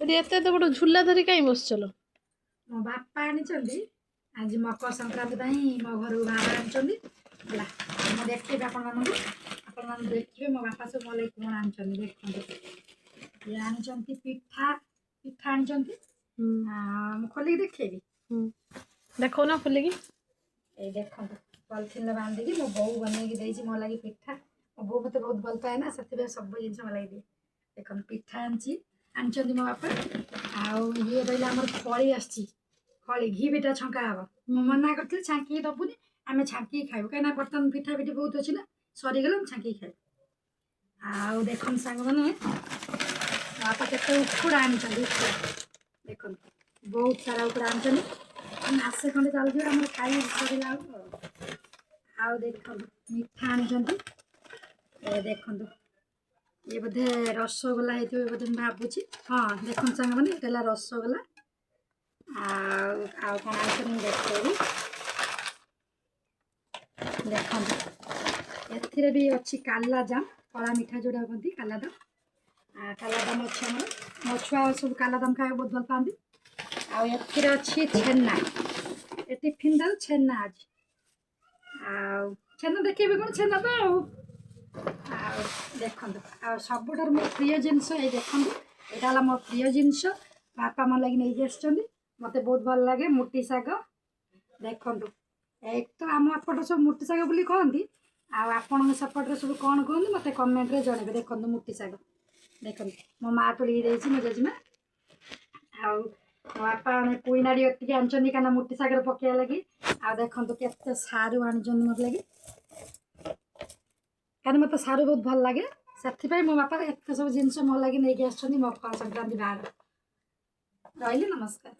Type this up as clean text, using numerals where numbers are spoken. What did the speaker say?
ଏଠି ଏତେ ଏତେ ବଡ଼ ଝୁଲା ଧରି କାହିଁ ବସିଚଲ? ମୋ ବାପା ଆଣିଛନ୍ତି ଆଜି ମକର ସଂକ୍ରାନ୍ତି ପାଇଁ ମୋ ଘରକୁ ଭାର ଆଣିଛନ୍ତି। ହେଲା, ମୁଁ ଦେଖେଇବି ଆପଣମାନଙ୍କୁ, ଆପଣମାନେ ଦେଖିବେ ମୋ ବାପା ସବୁ ମୋ ଲାଗି କ'ଣ ଆଣିଛନ୍ତି। ଦେଖନ୍ତୁ, ଇଏ ଆଣିଛନ୍ତି ପିଠା, ପିଠା ଆଣିଛନ୍ତି। ମୁଁ ଖୋଲିକି ଦେଖେଇବି। ଦେଖଉନା ଖୋଲିକି। ଏଇ ଦେଖନ୍ତୁ, ପଲିଥିନରେ ବାନ୍ଧିକି ମୋ ବୋଉ ବନେଇକି ଦେଇଛି ମୋ ଲାଗି ପିଠା। ମୋ ବୋଉ ମୋତେ ବହୁତ ଭଲ ପାଏ ନା, ସେଥିପାଇଁ ସବୁ ଜିନିଷ ମୋ ଲାଗି ଦିଏ। ଦେଖନ୍ତୁ, ପିଠା ଆଣିଛନ୍ତି ମୋ ବାପା। ଆଉ ଇଏ ରହିଲା ଆମର ଖଳି ଆସିଛି, ଖଳି ଘି ପିଠା ଛଙ୍କା ହବ। ମୁଁ ମନା କରିଥିଲି ଛାଙ୍କିକି ଦବୁନି, ଆମେ ଛାଙ୍କିକି ଖାଇବୁ, କାହିଁକିନା ବର୍ତ୍ତମାନ ପିଠା ପିଠି ବହୁତ ଅଛି ନା, ସରିଗଲେ ମୁଁ ଛାଙ୍କିକି ଖାଇବୁ। ଆଉ ଦେଖନ୍ତୁ ସାଙ୍ଗମାନେ, ମୋ ବାପା କେତେ ଉଖୁଡ଼ା ଆଣିଛନ୍ତି। ଉଖୁଡ଼ା ଦେଖନ୍ତୁ, ବହୁତ ସାରା ଉଖୁଡ଼ା ଆଣିଛନ୍ତି। ମାସେ ଖଣ୍ଡେ ଚାଲିଯିବ ଆମର ଖାଇ ସରିଲା ବେଳକୁ। ଆଉ ଦେଖନ୍ତୁ, ମିଠା ଆଣିଛନ୍ତି। ଏ ଦେଖନ୍ତୁ, ଇଏ ବୋଧେ ରସଗୋଲା ହେଇଥିବ ବୋଧେ ମୁଁ ଭାବୁଛି। ହଁ, ଦେଖନ୍ତୁ ସାଙ୍ଗମାନେ, ଏଇଟା ହେଲା ରସଗୋଲା। ଆଉ ଆଉ କ'ଣ ଆଣିଛନ୍ତି ମୁଁ ଦେଖେଇବି। ଦେଖନ୍ତୁ, ଏଥିରେ ବି ଅଛି କାଲାଜାମ, କଳା ମିଠା ଯେଉଁଟା କୁହନ୍ତି କାଲାଦାମ। କାଲାଦାମ ଅଛି ଆମର। ମୋ ଛୁଆ ସବୁ କାଲାଦାମ ଖାଇବାକୁ ବହୁତ ଭଲ ପାଆନ୍ତି। ଆଉ ଏଥିରେ ଅଛି ଛେନା। ଏ ଟିଫିନଟାରୁ ଛେନା ଅଛି। ଆଉ ଛେନା ଦେଖେଇବି କ'ଣ, ଛେନା ତ। ଆଉ ଆଉ ଦେଖନ୍ତୁ, ଆଉ ସବୁଠାରୁ ମୋ ପ୍ରିୟ ଜିନିଷ ଏଇ ଦେଖନ୍ତୁ, ଏଇଟା ହେଲା ମୋ ପ୍ରିୟ ଜିନିଷ। ବାପା ମୋ ଲାଗି ନେଇକି ଆସିଛନ୍ତି। ମୋତେ ବହୁତ ଭଲ ଲାଗେ ମୁଟି ଶାଗ। ଦେଖନ୍ତୁ, ଏକ ତ ଆମ ଏପଟେ ସବୁ ମୁଟି ଶାଗ ବୋଲି କହନ୍ତି, ଆଉ ଆପଣଙ୍କ ସେପଟରେ ସବୁ କ'ଣ କୁହନ୍ତି ମୋତେ କମେଣ୍ଟରେ ଜଣେଇବେ। ଦେଖନ୍ତୁ ମୁଟି ଶାଗ, ଦେଖନ୍ତୁ, ମୋ ମା ତୋଳିକି ଦେଇଛି, ମୋ ଜେଜେମା। ଆଉ ମୋ ବାପା ପୁଇନାଡ଼ି ଏତିକି ଆଣିଛନ୍ତି, କାହିଁକିନା ମୁଟି ଶାଗରେ ପକେଇବା ଲାଗି। ଆଉ ଦେଖନ୍ତୁ କେତେ ସାରୁ ଆଣିଛନ୍ତି ମୋତେ ଲାଗି, କାରଣ ମୋତେ ସାରୁ ବହୁତ ଭଲ ଲାଗେ। ସେଥିପାଇଁ ମୋ ବାପା ଏତେ ସବୁ ଜିନିଷ ମୋ ଲାଗି ନେଇକି ଆସିଛନ୍ତି ମକର ସଂକ୍ରାନ୍ତି ଭାର। ରହିଲି, ନମସ୍କାର।